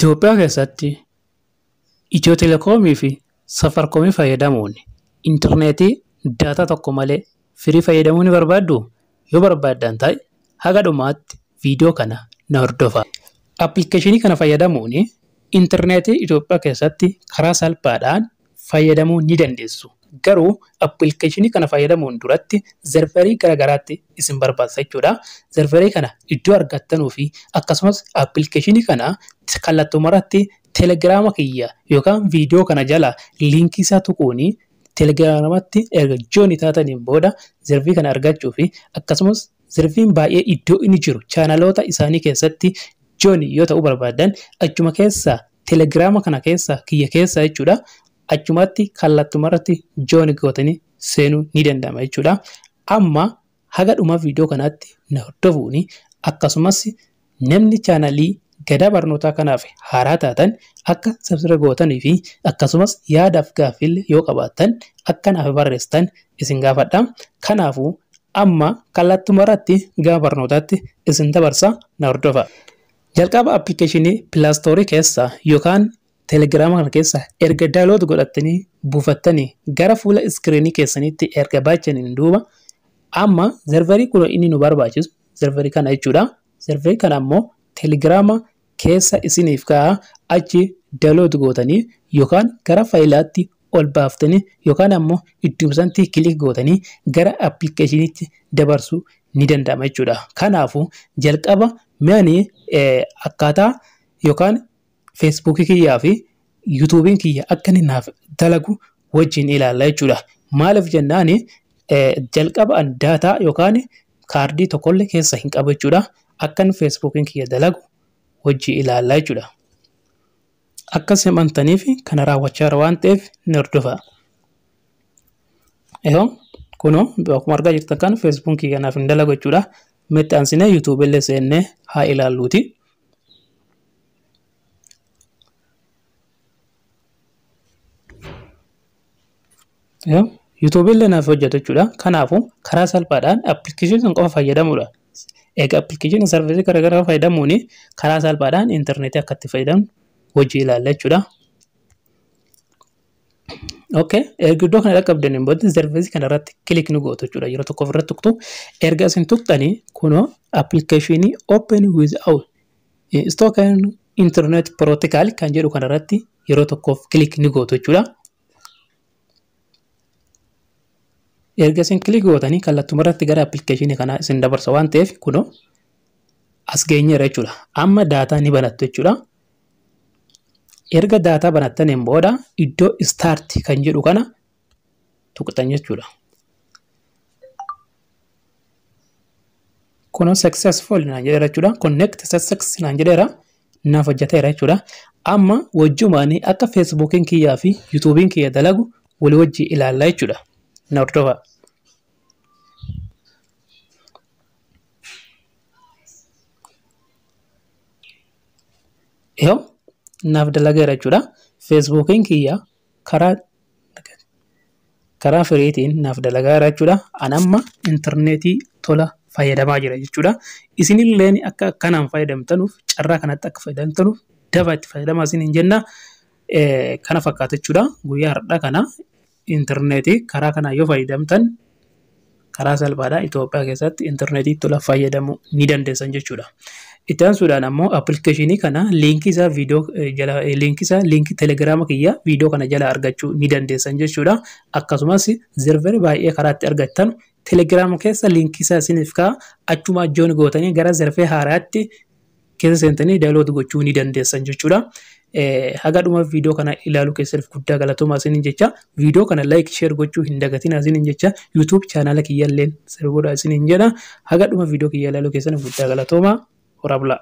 Itoophiyaa keessatti Itiyoo telekoomii fi Safarikoomii fayyadamuun intarneetii daataa tokko malee firii fayyadamuu ni barbaadduu? Yoo barbaaddan ta'e haga dhumaatti viidiyoo kana na hordofaa. Appilikeeshinii kana fayyadamuun intarneetii Itoophiyaa keessatti karaa salphaadhaan fayyadamuu ni dandeessu. Garuu appilikeeshinii kana fayyadamuun duratti serverii garaagaraatti isin barbaachisa jechuudha. Serverii kana iddoo argattanuu fi akkasumas appilikeeshinii kana kallattumarratti telegiraama kiyya yookaan viidiyoo kana jala liinkii isaa tuquun telegiraamatti erga join taataniin booda serverii kana argachuu fi akkasumas serveriin baay'ee iddoo inni jiru chaanaloota isaanii keessatti join yoo ta'uu barbaadan achuma keessa telegiraama kana keessa kiyya keessa jechuudha. Achumatti kallattumarratti join gootanii seenuu ni danda'ama jechuudha. Amma haga dhuma viidiyoo kanaatti na hordofuun akkasumas namni chaanalii Gadaa Barnootaa kanaaf haaraa taatan akka sabsira gootanii fi akkasumas yaadaaf gaaffiillee yoo qabaattan akka naaf barreessitan isin gaafadha. Kanaafuu amma kallattumarratti gama barnootaatti isin dabarsa na hordofa. Jalqaba appilikeeshinii pilaastoorii keessa yookaan telegiraama kana keessa erga daawunlood godhattanii buufattanii gara fuula iskiriinii keessaniitti erga baachaniin duuba amma serverii kun inni nu barbaachisu serverii kana jechuudha. Serverii kana ammoo telegiraama keessa isiniif ka'a achi daawunlood gootanii yookaan gara faayilaatti ol baaftanii yookaan ammoo iddoo kilik gootanii gara appilikeeshiniitti dabarsuu ni danda'ama jechuudha. Kanaafuu jalqaba mi'anii akkaataa yookaan feesbuukii kiyyaa fi yuutuubiin kiyya akka inni naaf dalagu wajjin ilaalla jechuudha. Maaliif jennaan jalqaba an daataa yookaan kaardii tokkollee keessa hin qabu jechuudha. Akka inni feesbuukiin kiyya dalagu wajjin ilaalla jechuudha. Akka simantaniif kana raawwachaa jira waan ta'eef ni hordofa. Ehoo kunoo akkuma argaa jirtan kan feesbuukiin kiyya naaf hin dalagu jechuudha. Metti aansinee yuutuubillee seennee haa ilaalluuti. Yuutuubiillee naaf hojjeta jechuudha. Kanaafuu karaa salphaadhaan appilikeeshinii sun qofa fayyadamuudha. Egaa appilikeeshinii sarvisii garaagaraa fayyadamuun karaa salphaadhaan intarneetii akka itti fayyadamnu hojii ilaalla jechuudha. Okay, erga iddoo kana dhaqqabdaniin booda sarvisii kana irratti kilik ni gootu jechuudha. Yeroo tokko ofirratti tuqxu erga isin tuqxanii kunoo appilikeeshinii open without stock internet protocol kan jedhu kana irratti yeroo tokkoof kilik ni gootu jechuudha. Erga isin kilik gootanii kallattumarratti gara appilikeeshinii kanaa isin dabarsa waan ta'eef kunoo as geenyeera jechuudha. Amma daataa ni banattu jechuudha. Erga daataa banattaniin booda iddoo istaart kan jedhu kana tuqxan jechuudha. Kunoo successful naan jedheera jechuudha. Connect success naan jedheera. Naaf hojjeteera jechuudha. Amma wajjumaan akka feesbuukiin kiyyaa fi yuutuubiin kiyya dalagu walii wajjin ilaalla jechuudha. Na hordofa. Ehoo naaf dalageera jechuudha. Feesbuukiin kiyya karaa firiitiin naaf dalagaera jechuudha. An amma intarneetii tola fayyadamaa jira jechuudha. Isinilleen akka akkanaan fayyadamtanuuf carraa kanatti akka fayyadamtanuuf dafaa itti fayyadamaa isiniin jenna. Kana fakkaata jechuudha. Guyyaa har'aa kana intarneetii karaa kanaan yoo fayyadamtan karaa salphaadhaan Itoophiyaa keessatti intarneetii tola fayyadamuu ni dandeessan jechuudha. Itti aansuudhaan ammoo appilikeeshinii kana liinkii isaa viidiyoo jala liinkii isaa liinkii telegiraama kiyya viidiyoo kana jala argachuu ni dandeessan jechuudha. Akkasumas serverii baay'ee karaa itti argattan telegiraama keessa liinkii isaa isiniif ka'a achuma join gootanii gara servee haaraatti keessa seentanii daawunlood gochuu ni dandeessan jechuudha. Haga dhuma viidiyoo kana ilaaluu keessaniif guddaa galatoomaa isiniin jecha viidiyoo kana laayik sheer gochuu hin dagatinaa isiniin jecha yuutuub chaanaala kiyyaalleen sirbuudha isiniin jedha. Haga dhuma viidiyoo kiyya ilaaluu keessaniif guddaa galatoomaa. Horaa bulaa.